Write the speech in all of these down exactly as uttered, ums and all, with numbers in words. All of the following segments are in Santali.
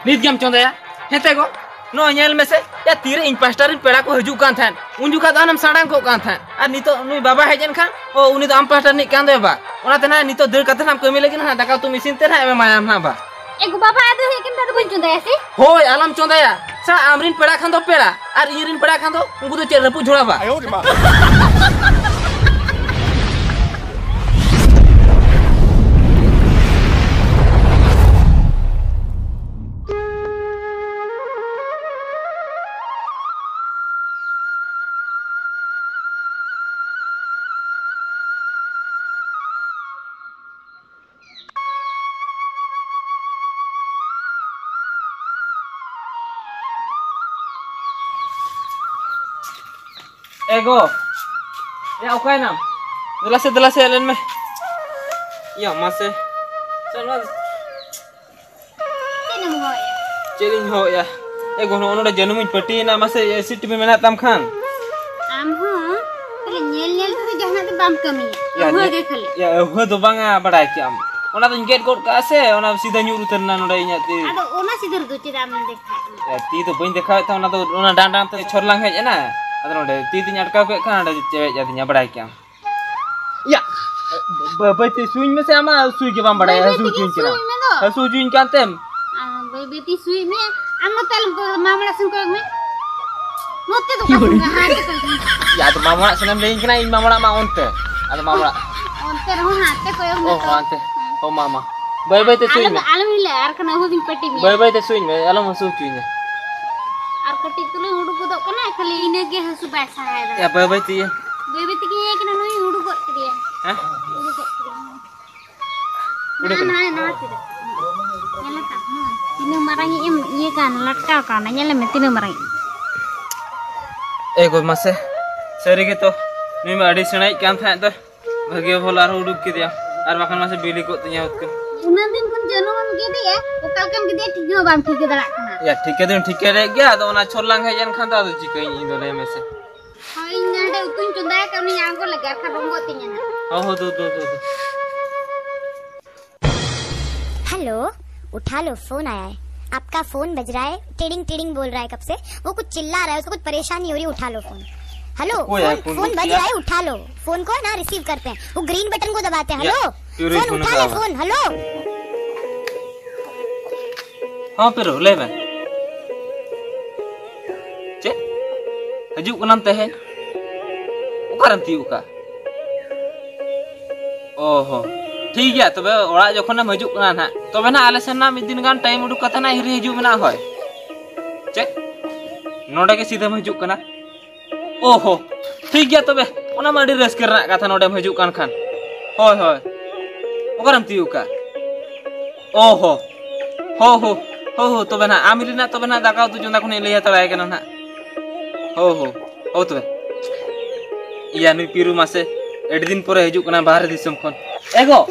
ᱱᱤᱛ ᱜᱮᱢ ᱪᱚᱸᱫᱟᱭᱟ? ᱦᱮᱸᱛᱮ ᱜᱚ, ᱱᱚᱜᱼᱚᱭ ᱧᱮᱞ ᱢᱮᱥᱮ, ᱭᱟ, ᱛᱤᱨᱮ ᱤᱧ ᱯᱟᱥᱴᱟ ᱨᱮᱱ ᱯᱮᱲᱟ ᱠᱚ ᱦᱤᱡᱩᱜ ᱠᱟᱱ ᱛᱟᱦᱮᱸᱫ, ᱩᱱ ᱡᱚᱠᱷᱟᱡ ᱫᱚ ᱦᱟᱱᱮᱢ ᱥᱟᱲᱟᱝ ᱠᱚᱜ ᱠᱟᱱ ᱛᱟᱦᱮᱸᱫ, ᱟᱨ ᱱᱤᱛᱚᱜ ᱱᱩᱭ ᱵᱟᱵᱟ ᱦᱮᱡ ᱮᱱ ᱠᱷᱟᱱ, ᱚ, ᱩᱱᱤ ᱫᱚ ᱟᱢ ᱯᱟᱥᱴᱟ ᱨᱤᱱᱤᱡ ᱠᱟᱱ ᱫᱚᱭ ᱵᱟ, ᱚᱱᱟᱛᱮ ᱱᱟᱦᱟᱜ ᱱᱤᱛᱚᱜ ᱫᱟᱹᱲ ᱠᱟᱛᱮ ᱱᱟᱦᱟᱜ ᱠᱟᱹᱢᱤ ᱞᱟᱹᱜᱤᱫ ᱱᱟᱦᱟᱜ ᱫᱟᱠᱟ ᱩᱛᱩᱢ ᱤᱥᱤᱱ ᱛᱮ ᱱᱟᱦᱟᱜ ᱮᱢᱟᱭᱟᱢ ᱱᱟᱦᱟᱜ ᱵᱟ᱾ ᱮ ᱜᱚ, ᱵᱟᱵᱟ ᱟᱫᱚ ᱦᱮᱡ ᱠᱟᱱ ᱠᱷᱟᱱ ᱫᱚ ᱵᱟᱹᱧ ᱪᱚᱸᱫᱟᱭᱟ ᱥᱮ? ᱦᱳᱭ, ᱟᱞᱚᱢ ᱪᱚᱸᱫᱟᱭᱟ᱾ ᱥᱟ ᱟᱢᱨᱤᱱ ᱯᱮᱲᱟ ᱠᱷᱟᱱ ᱫᱚ ᱯᱮᱲᱟ, ᱟᱨ ᱤᱧᱨᱤᱱ ᱯᱮᱲᱟ ᱠᱷᱟᱱ ᱫᱚ ᱩᱱᱠᱩ ᱫᱚ ᱪᱮᱫ ᱨᱟᱹᱯᱩᱫ ᱡᱷᱚᱲᱟ ᱵᱟ᱾ ᱮ ᱜᱚ, ᱭᱟ, ᱚᱠᱟᱭᱮᱱᱟᱢ? ᱫᱮᱞᱟ ᱥᱮ, ᱫᱮᱞᱟ ᱥᱮ, ᱦᱮᱡ ᱞᱮᱱ ᱢᱮ᱾ ᱭᱟ, ᱢᱟᱥᱮ᱾ ᱪᱮᱫ ᱮᱢ ᱦᱚᱦᱚᱭᱮᱫᱼᱟ? ᱪᱮᱫ ᱮᱢ ᱦᱚᱦᱚᱭᱮᱫᱼᱟ? ᱪᱮᱫ ᱤᱧ ᱦᱚᱦᱚᱭᱮᱫᱼᱟ? ᱮ ᱜᱚ, ᱱᱚᱜᱼᱚ ᱱᱚᱰᱮ ᱡᱟᱹᱱᱩᱢᱤᱧ ᱯᱟᱹᱴᱤᱭᱮᱱᱟ, ᱢᱟᱥᱮ, ᱮᱥᱤᱰ ᱴᱤᱵᱤ ᱢᱮᱱᱟᱜ ᱛᱟᱢ ᱠᱷᱟᱱ? ᱟᱢ ᱦᱚᱸ ᱠᱷᱟᱹᱞᱤ ᱧᱮᱞ ᱧᱮᱞ ᱛᱮᱫᱚ ᱡᱟᱦᱟᱱᱟᱜ ᱫᱚ ᱵᱟᱢ ᱠᱟᱹᱢᱤᱭᱟ᱾ ᱭᱟ, ᱟᱹᱣᱦᱟᱹ ᱧᱮ-, ᱜᱮ ᱠᱷᱟᱹᱞᱤ᱾ ᱭᱟ, ᱟᱹᱣᱦᱟᱹ ᱫᱚ ᱵᱟᱝᱟ, ᱵᱟᱲᱟᱭ ᱠᱮᱜᱼᱟᱢ᱾ ᱚᱱᱟ ᱫᱚᱧ ᱜᱮᱫ ᱜᱚᱫ ᱠᱟᱜᱼᱟ ᱥᱮ, ᱚᱱᱟ ᱥᱤᱫᱷᱟᱹ ᱧᱩᱨ ᱩᱛᱟᱹᱨ ᱮᱱᱟ ᱱᱚᱰᱮ ᱤᱧᱟᱹᱜ ᱛᱤ᱾ ᱟᱫᱚ ᱚᱱᱟ ᱥᱤᱫᱷᱟᱹ ᱨᱮᱫᱚ ᱪᱮᱫᱟᱜ ᱮᱢ ᱫᱮᱠᱷᱟᱣᱮᱫ ᱠᱟᱱᱟ? ᱭᱟ, ᱛᱤ ᱫᱚ ᱵᱟᱹᱧ ᱫᱮᱠᱷᱟᱣᱮᱫ ᱛᱟᱦᱮᱸᱫ, ᱚᱱᱟ ᱫᱚ ᱚᱱᱟ ᱰᱟᱸᱰᱟ ᱛᱮ ᱪᱷᱚᱨᱞᱟᱝ ᱦᱮᱡ ᱮᱱᱟ᱾ ᱟᱫᱚ ᱱᱚᱰᱮ ᱛᱤ ᱛᱤᱧ ᱟᱴᱠᱟᱣ ᱠᱮᱫ ᱠᱷᱟᱱ ᱚᱸᱰᱮ ᱪᱮᱵᱮᱡ ᱟᱹᱫᱤᱧᱟ, ᱵᱟᱲᱟᱭ ᱠᱮᱜᱼᱟᱢ᱾ ᱭᱟ, ᱵᱟᱹᱭ ᱵᱟᱹᱭ ᱛᱮ ᱥᱩᱭ ᱢᱮᱥᱮ, ᱟᱢᱟᱜ ᱥᱩᱭ ᱜᱮ ᱵᱟᱢ ᱵᱟᱲᱟᱭᱟ, ᱵᱟᱹᱭ ᱵᱟᱹᱭ ᱦᱟᱹᱥᱩ ᱛᱮᱜᱮ ᱦᱚᱪᱚᱧ ᱠᱟᱱᱟ᱾ ᱥᱩᱭ ᱢᱮ ᱫᱚ᱾ ᱦᱟᱹᱥᱩ ᱦᱚᱪᱚᱧ ᱠᱟᱱ ᱛᱮᱢ᱾ ᱟᱨ ᱵᱟᱹᱭ ᱵᱟᱹᱭ ᱛᱮ ᱥᱩᱭ ᱢᱮ᱾ ᱟᱢ ᱱᱚᱛᱮ ᱟᱞᱚᱢ ᱠᱚᱭᱚᱜ, ᱢᱟᱢᱟ ᱚᱲᱟᱜ ᱥᱮᱱ ᱠᱚᱭᱚᱜ ᱢᱮ᱾ ᱱᱚᱛᱮ ᱫᱚ ᱚᱠᱟ ᱥᱮᱱ ᱠᱚᱭᱚᱜ? ᱦᱟᱱᱛᱮ ᱠᱚᱭᱚᱜ ᱢᱮ᱾ ᱭᱟ, ᱟᱫᱚ ᱢᱟᱢᱟ ᱚᱲᱟᱜ ᱥᱮᱱᱮᱢ ᱞᱟᱹᱭᱟᱹᱧ ᱠᱟᱱᱟ, ᱤᱧ ᱢᱟᱢᱟ ᱚᱲᱟᱜ ᱢᱟ ᱚᱱᱛᱮ᱾ ᱟᱫᱚ ᱢᱟᱢᱟ ᱚᱲᱟᱜ᱾ ᱚᱱᱛᱮ ᱨᱮᱦᱚᱸ ᱦᱟᱱᱛᱮ ᱠᱚᱭᱚᱜ ᱢᱮ ᱚ, ᱛᱚ᱾ ᱦᱟᱱᱛᱮ᱾ ᱚ, ᱢᱟᱢᱟ᱾ ᱵᱟᱹᱭ ᱵᱟᱹᱭ ᱛᱮ ᱥᱩᱭ ᱟᱞᱚᱢ, ᱢᱮ᱾ ᱟᱞᱚᱢ ᱦᱤᱞᱟᱹᱜᱼᱟ, ᱟᱨ ᱠᱷᱟᱱ ᱟᱹᱦᱩ ᱜᱤᱧ ᱯᱟᱹᱴᱤ ᱢᱮᱭᱟ᱾ ᱵᱟᱹᱭ ᱵᱟᱹᱭ ᱛᱮ ᱥᱩᱭ ᱢᱮ, ᱟᱞᱚᱢ ᱦᱟᱹᱥᱩ ᱦᱚᱪᱚᱧᱟ᱾ ᱟᱨ ᱠᱟᱹᱴᱤᱡ ᱛᱩᱞᱩᱡ ᱩᱰᱩᱠ ᱜᱚᱫᱚᱜ ᱠᱟᱱᱟ, ᱠᱷᱟᱹᱞᱤ ᱤᱱᱟᱹ ᱜᱮ ᱦᱟᱹᱥᱩ ᱵᱟᱭ ᱥᱟᱦᱟᱭᱮᱫᱟ᱾ ᱭᱟ, ᱵᱟᱹᱭ ᱵᱟᱹᱭ ᱛᱮ ᱤᱭᱟᱹ᱾ ᱵᱟᱹᱭ ᱵᱟᱹᱭ ᱛᱮᱜᱮ ᱤᱭᱟᱹ ᱠᱟᱱᱟ, ᱱᱩᱭ ᱩᱰᱩᱠ ᱜᱚᱫ ᱠᱮᱫᱮᱭᱟ᱾ ᱦᱮᱸ? ᱩᱰᱩᱠ ᱜᱚᱫ ᱠᱮᱫᱮᱭᱟ᱾ ᱩᱰᱩᱠ ᱱᱟ, ᱠᱟᱱᱟ᱾ ᱱᱟ, ᱱᱟ, ᱛᱤᱨᱮ? ᱧᱮᱞ ᱞᱮᱠᱷᱟᱱ, ᱦᱮᱸ, ᱛᱤᱱᱟᱹᱜ ᱢᱟᱨᱟᱝ ᱤᱡ ᱮᱢ ᱤᱭᱟᱹ ᱠᱟᱱ, ᱞᱟᱴᱠᱟᱣ ᱠᱟᱱᱟ, ᱧᱮᱞ ᱢᱮ ᱛᱤᱱᱟᱹᱜ ᱢᱟᱨᱟᱝ ᱤᱡ᱾ ᱮ ᱜᱚ ᱢᱟᱥᱮ, ᱥᱟᱹᱨᱤ ᱜᱮᱛᱚ, ᱱᱩᱭ ᱢᱟ ᱟᱹᱰᱤ ᱥᱮᱬᱟᱭᱤᱡ ᱠᱟᱱ ᱛᱟᱦᱮᱸᱫ ᱫᱚ᱾ ᱵᱷᱟᱹᱜᱤ ᱵᱷᱚᱞ ᱟᱨᱦᱚᱸ ᱩᱰᱩᱠ ᱠᱮᱫᱮᱭᱟ, ᱟᱨ ᱵᱟᱠᱷᱟᱱ ᱢᱟᱥᱮ ᱵᱤᱞᱤ ᱠᱚᱜ ᱛᱤᱧᱟ ᱩᱛᱠᱟᱹ᱾ ᱩᱱᱟᱹᱜ ᱫᱤᱱ ᱠᱷᱚᱱ ᱡᱟᱹᱱᱩᱢ ᱮᱢ ᱜᱮᱫᱮᱭᱟ, ᱚᱠᱟ ᱞᱮᱠᱟᱢ ᱜᱮᱫᱮᱭᱟ ᱴᱷᱤᱠ ᱦᱚᱸ ᱵᱟᱢ ᱴᱷᱤᱠᱟᱹ ᱫᱟᱲᱮᱭᱟᱜ ᱠᱟᱱᱟ᱾ ᱭᱟ, ᱴᱷᱤᱠᱟᱹ ᱫᱚᱧ ᱴᱷᱤᱠᱟᱹ ᱞᱮᱫ ᱜᱮᱭᱟ, ᱟᱫᱚ ᱚᱱᱟ ᱪᱷᱚᱞᱞᱟᱝ ᱦᱮᱡ ᱮᱱ ᱠᱷᱟᱱ ᱫᱚ ᱟᱫᱚ ᱪᱤᱠᱟᱹᱭᱟᱹᱧ ᱤᱧ ᱫᱚ, ᱞᱟᱹᱭ ᱢᱮᱥᱮ᱾ ᱦᱳᱭ, ᱤᱧ ᱱᱚᱰᱮ ᱩᱛᱩᱧ ᱪᱚᱸᱫᱟᱭ ᱠᱟᱜ, ᱩᱱᱤᱧ ᱟᱬᱜᱚ ᱞᱮᱜᱮ, ᱟᱨ ᱠᱷᱟᱱ ᱨᱚᱸᱜᱚᱜ ᱛᱤᱧᱟ ᱱᱟᱜ᱾ ᱦᱚᱸ, ᱦᱚᱸ, ᱫᱩ, ᱫᱩ, ᱫᱩ, ᱫᱩ᱾ हेलो, उठा लो, फोन आया है। आपका फोन बज रहा है, टिडिंग टिडिंग बोल रहा है कब से। वो कुछ चिल्ला रहा है, उसको कुछ परेशानी हो रही है, उठा लो फोन। हेलो, कोई है, फोन, फोन फोन बज किया? रहा है, उठा लो। फोन को है ना, रिसीव करते हैं। वो ग्रीन बटन को दबाते हैं। या, हेलो, क्यों रे, फोन फोन उठा लो, उठा लो। Phone, hello. ᱦᱚᱸ ᱯᱤᱨᱩ, ᱞᱟᱹᱭ ᱢᱮ᱾ ᱪᱮᱫ? ᱦᱤᱡᱩᱜ ᱠᱟᱱᱟᱢ ᱛᱮᱦᱮᱧ? ᱚᱠᱟᱨᱮᱢ ᱛᱤᱭᱳᱜ ᱠᱟᱜᱼᱟ? ᱚ ᱦᱚᱸ᱾ ᱴᱷᱤᱠ ᱜᱮᱭᱟ, ᱛᱚᱵᱮ ᱚᱲᱟᱜ ᱡᱚᱠᱷᱚᱱᱮᱢ ᱦᱤᱡᱩᱜ ᱠᱟᱱᱟ ᱱᱟᱦᱟᱜ, ᱛᱚᱵᱮ ᱱᱟᱦᱟᱜ ᱟᱞᱮ ᱥᱮᱱ ᱱᱟᱜ ᱢᱤᱫ ᱫᱤᱱ ᱜᱟᱱ ᱴᱟᱭᱤᱢ ᱩᱰᱩᱠ ᱠᱟᱛᱮ ᱱᱟᱦᱟᱜ ᱦᱤᱨᱤ ᱦᱤᱡᱩᱜ ᱢᱮ ᱱᱟᱦᱟᱜ, ᱦᱳᱭ᱾ ᱪᱮᱫ? ᱱᱚᱰᱮ ᱜᱮ ᱥᱤᱫᱷᱟᱹᱢ ᱦᱤᱡᱩᱜ ᱠᱟᱱᱟ? ᱚ ᱦᱚ, ᱴᱷᱤᱠ ᱜᱮᱭᱟ ᱛᱚᱵᱮ, ᱚᱱᱟ ᱢᱟ ᱟᱹᱰᱤ ᱨᱟᱹᱥᱠᱟᱹ ᱨᱮᱱᱟᱜ ᱠᱟᱛᱷᱟ, ᱱᱚᱰᱮᱢ ᱦᱤᱡᱩᱜ ᱠᱟᱱ ᱠᱷᱟᱱ᱾ ᱦᱳᱭ, ᱦᱳᱭ᱾ ᱚᱠᱟᱨᱮᱢ ᱛᱤᱭᱳᱜ ᱠᱟᱜᱼᱟ? ᱚ ᱦᱚ᱾ ᱦᱳ, ᱦᱳ, ᱦᱳ, ᱦᱳ, ᱛᱚᱵᱮ ᱱᱟᱦᱟᱜ, ᱟᱢ ᱨᱮᱱᱟᱜ ᱛᱚᱵᱮ ᱱᱟᱦᱟᱜ ᱫᱟᱠᱟ ᱩᱛᱩ ᱪᱚᱸᱫᱟ ᱠᱷᱚᱱᱤᱧ ᱞᱟᱹᱭ ᱦᱟᱛᱟᱲᱟᱭ ᱠᱟᱱᱟ ᱱᱟᱦᱟᱜ᱾ ᱦᱳ, ᱦᱳ, ᱦᱳ, ᱛᱚᱵᱮ᱾ ᱤᱭᱟ, ᱱᱩᱭ ᱯᱤᱨᱩ ᱢᱟᱥᱮ, ᱟᱹᱰᱤ ᱫᱤᱱ ᱯᱚᱨᱮ ᱦᱤᱡᱩᱜ ᱠᱟᱱᱟ ᱵᱟᱦᱨᱮ ᱫᱤᱥᱚᱢ ᱠᱷᱚᱱ᱾ ᱮ ᱜᱚ!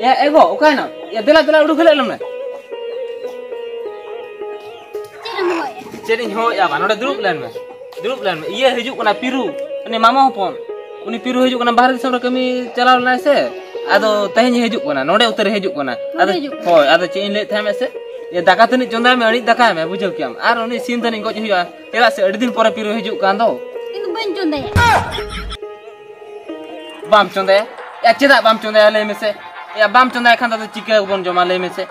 ᱮ, ᱮ ᱜᱚ, ᱚᱠᱟᱭᱮᱱᱟᱢ? ᱮ, ᱫᱮᱞᱟ, ᱫᱮᱞᱟ, ᱩᱰᱩᱠ ᱦᱮᱡ ᱞᱮᱱ ᱢᱮ᱾ ᱪᱮᱫ ᱮᱢ ᱦᱚᱦᱚᱭᱮᱫᱼᱟ? ᱪᱮᱫ ᱤᱧ ᱦᱚᱦᱚᱭᱮᱫᱼᱟ? ᱵᱟ, ᱱᱚᱰᱮ ᱫᱩᱲᱩᱵ ᱞᱮᱱ ᱢᱮ᱾ ᱫᱩᱲᱩᱵ ᱞᱮᱱ ᱢᱮ᱾ ᱤᱭᱟᱹ ᱦᱤᱡᱩᱜ ᱠᱟᱱᱟ, ᱯᱤᱨᱩ, ᱩᱱᱤ ᱢᱟᱢᱟ ᱦᱚᱯᱚᱱ, ᱩᱱᱤ ᱯᱤᱨᱩ ᱦᱤᱡᱩᱜ ᱠᱟᱱᱟ, ᱵᱟᱦᱨᱮ ᱫᱤᱥᱚᱢ ᱨᱮ ᱠᱟᱹᱢᱤ ᱪᱟᱞᱟᱣ ᱞᱮᱱᱟᱭ ᱥᱮ, ᱟᱫᱚ ᱛᱮᱦᱮᱧ ᱦᱤᱡᱩᱜ ᱠᱟᱱᱟ, ᱱᱚᱰᱮ ᱩᱛᱟᱹᱨ ᱦᱤᱡᱩᱜ ᱠᱟᱱᱟ᱾ ᱱᱚᱰᱮ ᱟᱫᱚ ᱦᱤᱡᱩᱜ ᱠᱟᱱᱟ? ᱦᱳᱭ, ᱟᱫᱚ ᱪᱮᱫ ᱤᱧ ᱞᱟᱹᱭᱮᱫ ᱛᱟᱦᱮᱸᱫ ᱢᱮᱥᱮ, ᱤᱭᱟᱹ, ᱫᱟᱠᱟ ᱛᱟᱹᱱᱤᱡ ᱪᱚᱸᱫᱟᱭ ᱢᱮ, ᱟᱹᱲᱤᱡ ᱫᱟᱠᱟᱭ ᱢᱮ, ᱵᱩᱡᱷᱟᱹᱣ ᱠᱮᱜᱼᱟᱢ, ᱟᱨ ᱩᱱᱤ ᱥᱤᱢ ᱛᱟᱹᱱᱤᱡ ᱜᱚᱡ ᱦᱩᱭᱩᱜᱼᱟ, ᱪᱮᱫᱟᱜ ᱥᱮ ᱟᱹᱰᱤ ᱫᱤᱱ ᱯᱚᱨᱮ ᱯᱤᱨᱩ ᱦᱤᱡᱩᱜ ᱠᱟᱱ ᱫᱚ᱾ ᱤᱧ ᱫᱚ ᱵᱟᱹᱧ ᱪᱚᱸᱫᱟᱭᱟ᱾ ᱵᱟᱢ ᱪᱚᱸᱫᱟᱭᱟ? ᱭᱟ, ᱪᱮᱫᱟᱜ ᱵᱟᱢ ᱪᱚᱸᱫᱟᱭᱟ, ᱞᱟᱹᱭ ᱢᱮᱥᱮ? ᱭᱟ, ᱵᱟᱢ ᱪᱚᱸᱫᱟᱭ ᱠᱷᱟᱱ ᱫᱚ ᱟᱫᱚ ᱪᱤᱠᱟᱹ ᱵᱚᱱ ᱡᱚᱢᱟ, ᱞᱟᱹᱭ ᱢᱮᱥᱮ?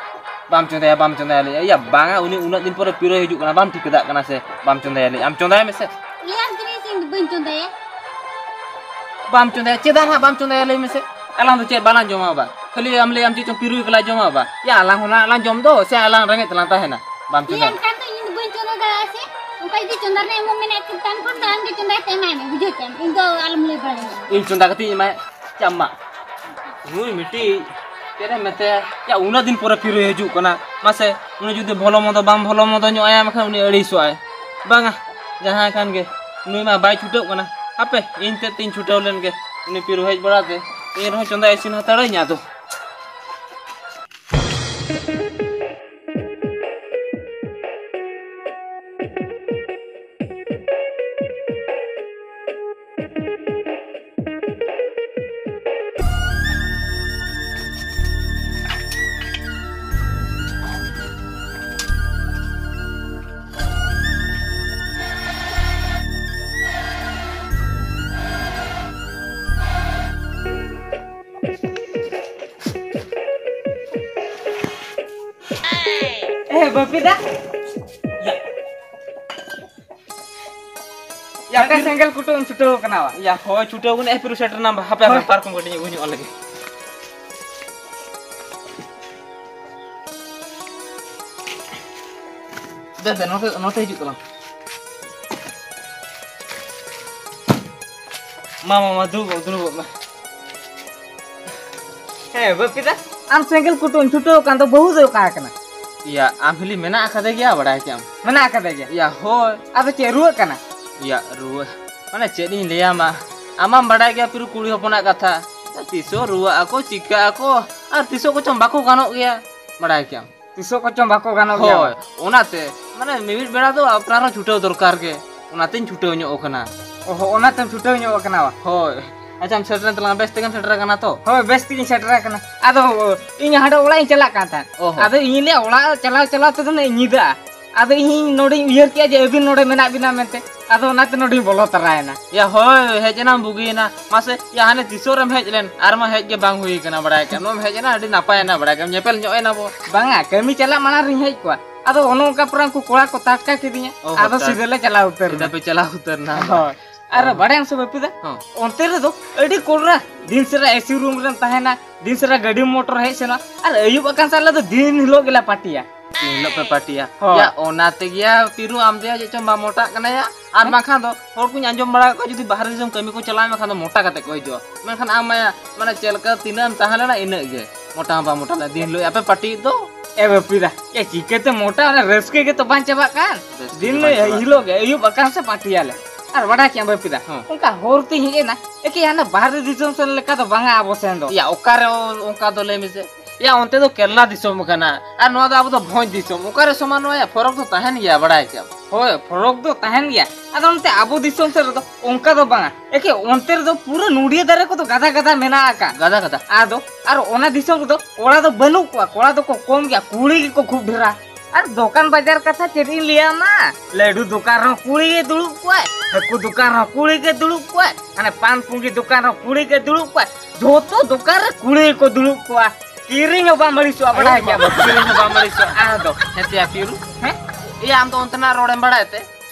ᱵᱟᱢ ᱪᱚᱸᱫᱟᱭᱟ, ᱵᱟᱢ ᱪᱚᱸᱫᱟᱭᱟ, ᱞᱟᱹᱭ, ᱭᱟ, ᱵᱟᱝᱟ, ᱩᱱᱤ ᱩᱱᱟᱹᱜ ᱫᱤᱱ ᱯᱚᱨᱮ ᱯᱤᱨᱟᱹᱭ ᱦᱤᱡᱩᱜ ᱠᱟᱱᱟ, ᱵᱟᱢ ᱴᱷᱤᱠᱟᱹ ᱫᱟᱜ ᱠᱟᱱᱟ ᱥᱮ? ᱵᱟᱢ ᱪᱚᱸᱫᱟᱭᱟ, ᱞᱟᱹᱭ, ᱟᱢ ᱪᱚᱸᱫᱟᱭ ᱢᱮᱥᱮ᱾ ᱞᱟᱹᱭᱟᱢ ᱠᱟᱹᱱᱟᱹᱧ ᱥᱮ ᱤᱧ ᱫᱚ ᱵᱟᱹᱧ ᱪᱚᱸᱫᱟᱭᱟ᱾ ᱵᱟᱢ ᱪᱚᱸᱫᱟᱭᱟ, ᱪᱮᱫᱟᱜ ᱱᱟᱦᱟᱜ ᱵᱟᱢ ᱪᱚᱸᱫᱟᱭᱟ, ᱞᱟᱹᱭ ᱢᱮᱥᱮ? ᱟᱞᱟᱝ ᱫᱚ ᱪᱮᱫ ᱵᱟᱞᱟᱝ ᱡᱚᱢᱟ ᱵᱟ? ᱠᱷᱟᱹᱞᱤ ᱟᱢ ᱞᱟᱹᱭᱟᱢ ᱪᱮᱫ ᱪᱚᱝ ᱯᱤᱨᱩᱭ ᱠᱚᱞᱟ ᱡᱚᱢᱟ ᱵᱟ? ᱭᱟ, ᱟᱞᱟᱝ ᱦᱚᱸ ᱱᱟᱦᱟᱜ ᱞᱟᱝ ᱡᱚᱢ ᱫᱚ, ᱥᱮ ᱟᱞᱟᱝ ᱨᱮᱸᱜᱮᱡ ᱛᱮᱞᱟᱝ ᱛᱟᱦᱮᱱᱟ? ᱵᱟᱢ ᱞᱟᱹᱭᱟᱢ ᱪᱚᱸᱫᱟᱭᱟ᱾ ᱠᱷᱟᱱ ᱫᱚ ᱤᱧ ᱫᱚ ᱵᱟᱹᱧ ᱪᱚᱸᱫᱟ ᱫᱟᱲᱮᱭᱟᱜᱼᱟ ᱥᱮ? ᱚᱱᱠᱟ ᱡᱩᱫᱤ ᱪᱚᱸᱫᱟ ᱨᱮᱱᱟᱜ ᱮᱢᱚᱜ ᱢᱮᱱᱟᱜ ᱠᱷᱟᱱ ᱫᱚ ᱟᱢ ᱜᱮ ᱪᱚᱸᱫᱟᱭ ᱛᱮ ᱮᱢᱟᱭ ᱢᱮ, ᱵᱩᱡᱷᱟᱹᱣ ᱠᱮᱜᱼᱟᱢ? ᱤᱧ ᱫᱚ ᱟᱞᱚᱢ ᱞᱟᱹᱭ ᱵᱟᱲᱟᱭᱟ᱾ ᱤᱧ ᱪᱚᱸᱫᱟ ᱠᱟᱛᱮᱧ ᱮᱢᱟᱭᱟ? ᱪᱟᱢ ᱢᱟ᱾ ᱱᱩᱭ ᱢᱤᱫᱴᱤᱡ ᱪᱮᱫ ᱮᱢ ᱢᱮᱛᱟᱭᱟ? ᱭᱟ, ᱩᱱᱟᱹᱜ ᱫᱤᱱ ᱯᱚᱨᱮ ᱯᱤᱨᱩᱭ ᱦᱤᱡᱩᱜ ᱠᱟᱱᱟ᱾ ᱢᱟᱥᱮ, ᱩᱱᱤ ᱡᱩᱫᱤ ᱵᱷᱚᱞᱚ ᱢᱚᱱᱫᱚ, ᱵᱟᱢ ᱵᱷᱚᱞᱚ ᱢᱚᱱᱫᱚ ᱧᱚᱜ ᱟᱭᱟ, ᱢᱮᱱᱠᱷᱟᱱ ᱩᱱᱤ ᱟᱹᱲᱤᱥᱚᱜ ᱟᱭ᱾ ᱵᱟᱝᱟ, ᱡᱟᱦᱟᱸ ᱠᱟᱱ ᱜᱮ, ᱱᱩᱭ ᱢᱟ ᱵᱟᱭ ᱪᱷᱩᱴᱟᱹᱣ ᱠᱟᱱᱟ᱾ ᱦᱟᱯᱮ, ᱤᱧ ᱛᱮᱫ ᱛᱤᱧ ᱪᱷᱩᱴᱟᱹᱣ ᱞᱮᱱ ᱜᱮ᱾ ᱩᱱᱤ ᱯᱤᱨᱩ ᱦᱮᱡ ᱵᱟᱲᱟ ᱛᱮ, ᱤᱧ ᱨᱮᱦᱚᱸ ᱪᱚᱸᱫᱟ ᱤᱥᱤᱱ ᱦᱟᱛᱟᱲᱟᱹᱧ ᱟᱫᱚ᱾ ᱮ, ᱵᱟᱹᱯᱤ ᱫᱟ᱾ ᱭᱟ᱾ ᱭᱟ, ᱟᱯᱮ ᱥᱮᱸᱜᱮᱞ ᱠᱩᱴᱟᱹᱢ ᱪᱷᱩᱴᱟᱹᱣ ᱠᱟᱱᱟ ᱵᱟ? ᱭᱟ, ᱦᱳᱭ, ᱪᱷᱩᱴᱟᱹᱣ ᱠᱟᱱᱟ, ᱮ, ᱯᱤᱨᱩ ᱥᱮᱴᱮᱨ ᱮᱱᱟ, ᱦᱟᱯᱮ, ᱦᱟᱯᱮ, ᱦᱳᱭ᱾ ᱯᱟᱨᱠᱚᱢ ᱠᱟᱹᱴᱤᱡ ᱩᱭᱩ ᱧᱚᱜ ᱞᱮᱜᱮ᱾ ᱫᱮ, ᱫᱮ, ᱱᱚᱛᱮ, ᱱᱚᱛᱮ ᱦᱤᱡᱩᱜ ᱛᱟᱞᱟᱝ᱾ ᱢᱟ, ᱢᱟ, ᱢᱟ, ᱫᱩᱲᱩᱵᱚᱜ, ᱫᱩᱲᱩᱵᱚᱜ ᱢᱮ᱾ ᱦᱮᱸ, ᱵᱟᱹᱯᱤ ᱫᱟ, ᱟᱢ ᱥᱮᱸᱜᱮᱞ ᱠᱩᱴᱟᱹᱢ ᱪᱷᱩᱴᱟᱹᱣ ᱠᱟᱱ ᱫᱚ ᱵᱟᱹᱦᱩ ᱫᱚᱭ ᱚᱠᱟ ᱟᱠᱟᱱᱟ? ᱭᱟ, ᱟᱢ ᱦᱤᱞᱤ ᱢᱮᱱᱟᱜ ᱟᱠᱟᱫᱮ ᱜᱮᱭᱟ, ᱵᱟᱲᱟᱭ ᱠᱮᱜᱼᱟᱢ᱾ ᱢᱮᱱᱟᱜ ᱟᱠᱟᱫᱮ ᱜᱮᱭᱟ? ᱭᱟ, ᱦᱳᱭ᱾ ᱟᱫᱚ ᱪᱮᱫ ᱨᱩᱣᱟᱹᱜ ᱠᱟᱱᱟ? ᱭᱟ, ᱨᱩᱣᱟᱹ, ᱢᱟᱱᱮ ᱪᱮᱫ ᱤᱧ ᱞᱟᱹᱭᱟᱢᱟ, ᱟᱢᱟᱢ ᱵᱟᱲᱟᱭ ᱜᱮᱭᱟ ᱯᱤᱨᱩ ᱠᱩᱲᱤ ᱦᱚᱯᱚᱱᱟᱜ ᱠᱟᱛᱷᱟ, ᱛᱤᱥᱚᱜ ᱨᱩᱣᱟᱹᱜ ᱟᱠᱚ, ᱪᱤᱠᱟᱹᱜ ᱟᱠᱚ, ᱟᱨ ᱛᱤᱥᱚᱜ ᱠᱚᱪᱚᱝ ᱵᱟᱠᱚ ᱜᱟᱱᱚᱜ ᱜᱮᱭᱟ, ᱵᱟᱲᱟᱭ ᱠᱮᱜᱼᱟᱢ᱾ ᱛᱤᱥᱚᱜ ᱠᱚᱪᱚᱝ ᱵᱟᱠᱚ ᱜᱟᱱᱚᱜ ᱜᱮᱭᱟ᱾ ᱦᱳᱭ, ᱚᱱᱟᱛᱮ, ᱢᱟᱱᱮ ᱢᱤᱢᱤᱫ ᱵᱮᱲᱟ ᱫᱚ ᱟᱯᱱᱟᱨ ᱦᱚᱸ ᱪᱷᱩᱴᱟᱹᱣ ᱫᱚᱨᱠᱟᱨ ᱜᱮ, ᱚᱱᱟᱛᱮᱧ ᱪᱷᱩᱴᱟᱹᱣ ᱧᱚᱜ ᱟᱠᱟᱱᱟ᱾ ᱚᱦᱚ, ᱚᱱᱟᱛᱮᱢ ᱪᱷᱩᱴᱟᱹᱣ ᱧᱚᱜ ᱟᱠᱟᱱᱟ ᱵᱟ? ᱦᱳᱭ᱾ ᱟᱪᱪᱷᱟᱢ ᱥᱮᱴᱮᱨᱮᱱ ᱛᱟᱞᱟᱝᱟ, ᱵᱮᱥ ᱛᱮᱜᱮᱢ ᱥᱮᱴᱮᱨ ᱟᱠᱟᱱᱟ ᱛᱚ? ᱦᱳᱭ, ᱵᱮᱥ ᱛᱮᱜᱮᱧ ᱥᱮᱴᱮᱨ ᱟᱠᱟᱱᱟ᱾ ᱟᱫᱚ ᱤᱧ ᱦᱟᱸᱰᱮ ᱚᱲᱟᱜ ᱤᱧ ᱪᱟᱞᱟᱜ ᱠᱟᱱ ᱛᱟᱦᱮᱸᱫ᱾ ᱚᱦᱚ᱾ ᱟᱫᱚ ᱤᱧᱤᱧ ᱞᱟᱹᱭᱟ, ᱚᱲᱟᱜ ᱪᱟᱞᱟᱣ ᱪᱟᱞᱟᱣ ᱛᱮᱫᱚ ᱱᱟᱜ ᱤᱧ ᱧᱤᱫᱟᱹᱜᱼᱟ᱾ ᱟᱫᱚ ᱤᱧᱤᱧ ᱱᱚᱰᱮᱧ ᱩᱭᱦᱟᱹᱨ ᱠᱮᱜᱼᱟ ᱡᱮ ᱟᱹᱵᱤᱱ ᱱᱚᱰᱮ ᱢᱮᱱᱟᱜ ᱵᱤᱱᱟ ᱢᱮᱱᱛᱮ, ᱟᱫᱚ ᱚᱱᱟᱛᱮ ᱱᱚᱰᱮᱧ ᱵᱚᱞᱚ ᱛᱟᱨᱟᱭᱮᱱᱟ᱾ ᱭᱟ ᱦᱳᱭ, ᱦᱮᱡ ᱮᱱᱟᱢ ᱵᱩᱜᱤᱭᱮᱱᱟ᱾ ᱢᱟᱥᱮ, ᱭᱟ ᱦᱟᱱᱮ ᱛᱤᱥᱚᱜ ᱨᱮᱢ ᱦᱮᱡ ᱞᱮᱱ, ᱟᱨ ᱢᱟ ᱦᱮᱡ ᱜᱮ ᱵᱟᱝ ᱦᱩᱭ ᱟᱠᱟᱱᱟ, ᱵᱟᱲᱟᱭ ᱠᱮᱜᱼᱟᱢ᱾ ᱱᱚᱣᱟᱢ ᱦᱮᱡ ᱮᱱᱟ, ᱟᱹᱰᱤ ᱱᱟᱯᱟᱭᱮᱱᱟ, ᱵᱟᱲᱟᱭ ᱠᱮᱜᱼᱟᱢ᱾ ᱧᱮᱯᱮᱞ ᱧᱚᱜ ᱮᱱᱟ ᱵᱚ᱾ ᱵᱟᱝᱟ, ᱠᱟᱹᱢᱤ ᱪᱟᱞᱟᱜ ᱢᱟᱲᱟᱝ ᱨᱤᱧ ᱦᱮᱡ ᱠᱚᱜᱼᱟ᱾ ᱟᱫᱚ ᱚᱱᱮ ᱚᱱᱠᱟ ᱯᱟᱨᱟ ᱩᱱᱠᱩ ᱠᱚᱲᱟ ᱠᱚ ᱴᱟᱴᱠᱟ ᱠᱤᱫᱤᱧᱟ᱾ ᱚ, ᱟᱫᱚ ᱦᱚᱴᱟᱛ᱾ ᱥᱤᱫᱷᱟᱹ ᱞᱮ ᱪᱟᱞᱟᱣ ᱩᱛᱟᱹᱨ ᱮᱱᱟ᱾ ᱥᱤᱫᱷᱟᱹ ᱯᱮ ᱪᱟᱞᱟᱣ ᱩᱛᱟᱹᱨ ᱮᱱᱟ᱾ ᱦᱳᱭ᱾ ᱟᱨ ᱦᱚᱸ᱾ ᱵᱟᱲᱟᱭᱟᱢ ᱥᱮ ᱵᱟᱹᱯᱤ ᱫᱟ? ᱦᱚᱸ᱾ ᱚᱱᱛᱮ ᱨᱮᱫᱚ ᱟᱹᱰᱤ ᱠᱚᱰᱨᱟ, ᱫᱤᱱ ᱥᱟᱨᱟ ᱮᱥᱤ ᱨᱩᱢ ᱨᱮᱢ ᱛᱟᱦᱮᱱᱟ, ᱫᱤᱱ ᱥᱟᱨᱟ ᱜᱟᱹᱰᱤ ᱢᱚᱴᱚᱨ ᱦᱮᱡ ᱥᱮᱱᱚᱜᱼᱟ, ᱟᱨ ᱟᱹᱭᱩᱵ ᱟᱠᱟᱱ ᱥᱮ ᱟᱞᱮ ᱫᱚ ᱫᱤᱱ ᱦᱤᱞᱳᱜ ᱜᱮᱞᱮ ᱯᱟᱨᱴᱤᱭᱟ᱾ ᱫᱤᱱ ᱦᱤᱞᱳᱜ ᱯᱮ ᱯᱟᱨᱴᱤᱭᱟ? ᱦᱳᱭ᱾ ᱭᱟ, ᱚᱱᱟ ᱛᱮᱜᱮ ᱭᱟ, ᱯᱤᱨᱩ, ᱟᱢ ᱫᱚ ᱭᱟ ᱪᱮᱫ ᱪᱚᱢ ᱵᱟᱢ ᱢᱚᱴᱟᱜ ᱠᱟᱱᱟ ᱭᱟ᱾ ᱟᱨ ᱦᱮᱸ? ᱵᱟᱝᱠᱷᱟᱱ ᱫᱚ ᱦᱚᱲ ᱠᱚᱧ ᱟᱸᱡᱚᱢ ᱵᱟᱲᱟ ᱟᱠᱟᱫ ᱠᱚᱣᱟ, ᱡᱩᱫᱤ ᱵᱟᱦᱨᱮ ᱫᱤᱥᱚᱢ ᱠᱟᱹᱢᱤ ᱠᱚ ᱪᱟᱞᱟᱜᱼᱟ, ᱢᱮᱱᱠᱷᱟᱱ ᱫᱚ ᱢᱚᱴᱟ ᱠᱟᱛᱮ ᱠᱚ ᱦᱤᱡᱩᱜᱼᱟ᱾ ᱢᱮᱱᱠᱷᱟᱱ ᱟᱢ ᱢᱟ ᱭᱟ, ᱢᱟᱱᱮ ᱪᱮᱫ ᱞᱮᱠᱟ ᱛᱤᱱᱟᱹᱜ ᱮᱢ ᱛᱟᱦᱮᱸ ᱞᱮᱱᱟ, ᱤᱱᱟᱹᱜ ᱜᱮ᱾ ᱢᱚᱴᱟ ᱦᱚᱸ ᱵᱟᱢ ᱢᱚᱴᱟ ᱞᱮᱱᱟ᱾ ᱫᱤᱱ ᱦᱤᱞᱳᱜ ᱟᱯᱮ ᱯᱟᱨᱴᱤ ᱫᱚ? ᱮ ᱵᱟᱹᱯᱤ ᱫᱟ, ᱮ ᱪᱤᱠᱟᱹᱛᱮ ᱢᱚᱴᱟ? ᱚᱱᱟ ᱨᱟᱹᱥᱠᱟᱹ ᱜᱮᱛᱚ ᱵᱟᱝ ᱪᱟᱵᱟᱜ ᱠᱟᱱ᱾ ᱨᱟᱹᱥᱠᱟᱹ ᱫᱤᱱ ᱜᱮ ᱵᱟᱝ ᱪᱟᱵᱟᱜ ᱦᱤᱞᱳᱜ ᱜᱮ, ᱟᱹᱭᱩᱵ ᱟᱠᱟᱱ ᱥᱮ ᱯᱟᱨᱴᱤᱭᱟᱞᱮ᱾ ᱟᱨ ᱵᱟᱰᱟᱭ ᱠᱮᱜᱼᱟᱢ ᱵᱟᱹᱯᱤ ᱫᱟ, ᱦᱚᱸ᱾ ᱚᱱᱠᱟ ᱦᱚᱨ ᱛᱮᱧ ᱦᱮᱡ ᱮᱱᱟ, ᱮᱠᱮ ᱦᱟᱱᱮ ᱵᱟᱦᱨᱮ ᱫᱤᱥᱚᱢ ᱥᱮᱱ ᱞᱮᱠᱟ ᱫᱚ ᱵᱟᱝᱟ ᱟᱵᱚ ᱥᱮᱱ ᱫᱚ᱾ ᱭᱟ, ᱚᱠᱟᱨᱮ ᱚ-, ᱚᱱᱠᱟ ᱫᱚ ᱞᱟᱹᱭ ᱢᱮᱥᱮ? ᱭᱟ, ᱚᱱᱛᱮ ᱫᱚ ᱠᱮᱨᱞᱟ ᱫᱤᱥᱚᱢ ᱠᱟᱱᱟ, ᱟᱨ ᱱᱚᱣᱟ ᱫᱚ ᱟᱵᱚ ᱫᱚ ᱵᱷᱚᱸᱡᱽ ᱫᱤᱥᱚᱢ᱾ ᱚᱠᱟᱨᱮ ᱥᱚᱢᱟᱱᱚᱜᱼᱟ? ᱯᱷᱚᱨᱚᱠ ᱫᱚ ᱛᱟᱦᱮᱱ ᱜᱮᱭᱟ, ᱵᱟᱲᱟᱭ ᱠᱮᱜᱼᱟᱢ᱾ ᱦᱳᱭ, ᱯᱷᱚᱨᱚᱠ ᱫᱚ ᱛᱟᱦᱮᱱ ᱜᱮᱭᱟ᱾ ᱟᱫᱚ ᱚᱱᱛᱮ ᱟᱵᱚ ᱫᱤᱥᱚᱢ ᱥᱮᱫ ᱨᱮᱫᱚ ᱚᱱᱠᱟ ᱫᱚ ᱵᱟᱝᱟ᱾ ᱮᱠᱮ ᱚᱱᱛᱮ ᱨᱮᱫᱚ ᱯᱩᱨᱟᱹ ᱱᱚᱰᱤᱭᱟᱹ ᱫᱟᱨᱮ ᱠᱚᱫᱚ ᱜᱟᱫᱟ ᱜᱟᱫᱟ ᱢᱮᱱᱟᱜ ᱟᱠᱟᱫ᱾ ᱜᱟᱫᱟ ᱜᱟᱫᱟ᱾ ᱟᱫᱚ, ᱟᱨ ᱚᱱᱟ ᱫᱤᱥᱚᱢ ᱨᱮᱫᱚ ᱠᱚᱲᱟ ᱫᱚ ᱵᱟᱹᱱᱩᱜ ᱠᱚᱣᱟ, ᱠᱚᱲᱟ ᱫᱚᱠᱚ ᱠᱚᱢ ᱜᱮᱭᱟ, ᱠᱩᱲᱤ ᱜᱮᱠᱚ ᱠᱷᱩᱵ ᱰᱷᱮᱨᱟ᱾ ᱟᱨ ᱫᱚᱠᱟᱱ ᱵᱟᱡᱟᱨ ᱠᱟᱛᱷᱟ ᱪᱮᱫ ᱤᱧ ᱞᱟᱹᱭᱟᱢᱟ, ᱞᱟᱹᱰᱩ ᱫᱚᱠᱟᱱ ᱨᱮᱦᱚᱸ ᱠᱩᱲᱤ ᱜᱮ ᱫᱩᱲᱩᱵ ᱠᱚᱣᱟᱭ, ᱦᱟᱹᱠᱩ ᱫᱚᱠᱟᱱ ᱨᱮᱦᱚᱸ ᱠᱩᱲᱤ ᱜᱮ ᱫᱩᱲᱩᱵ ᱠᱚᱣᱟᱭ, ᱦᱟᱱᱮ ᱯᱟᱱ ᱯᱩᱸᱜᱤ ᱫᱚᱠᱟᱱ ᱨᱮᱦᱚᱸ ᱠᱩᱲᱤ ᱜᱮ ᱫᱩᱲᱩᱵ ᱠᱚᱣᱟᱭ, ᱡᱷᱚᱛᱚ ᱫᱚᱠᱟᱱ ᱨᱮ ᱠᱩᱲᱤ ᱜᱮᱠᱚ ᱫᱩᱲᱩᱵ ᱠᱚᱣᱟ᱾ ᱠᱤᱨᱤᱧ ᱦᱚᱸ ᱵᱟᱢ ᱟᱹᱲᱤᱥᱚᱜᱼᱟ, ᱵᱟᱲᱟᱭ ᱜᱮᱭᱟ ᱵᱚ᱾ ᱠᱤᱨᱤᱧ ᱦᱚᱸ ᱵᱟᱢ ᱟᱹᱲᱤᱥᱚᱜᱼᱟ᱾ ᱟᱫᱚ ᱦᱮᱸ ᱛᱮᱭᱟ ᱯᱤᱨᱩ, ᱦᱮᱸ? ᱮᱭᱟ, ᱟᱢ ᱫᱚ ᱚᱱᱛᱮᱱᱟᱜ ᱨᱚᱲᱮᱢ ᱵᱟᱲᱟᱭ ᱛᱮ?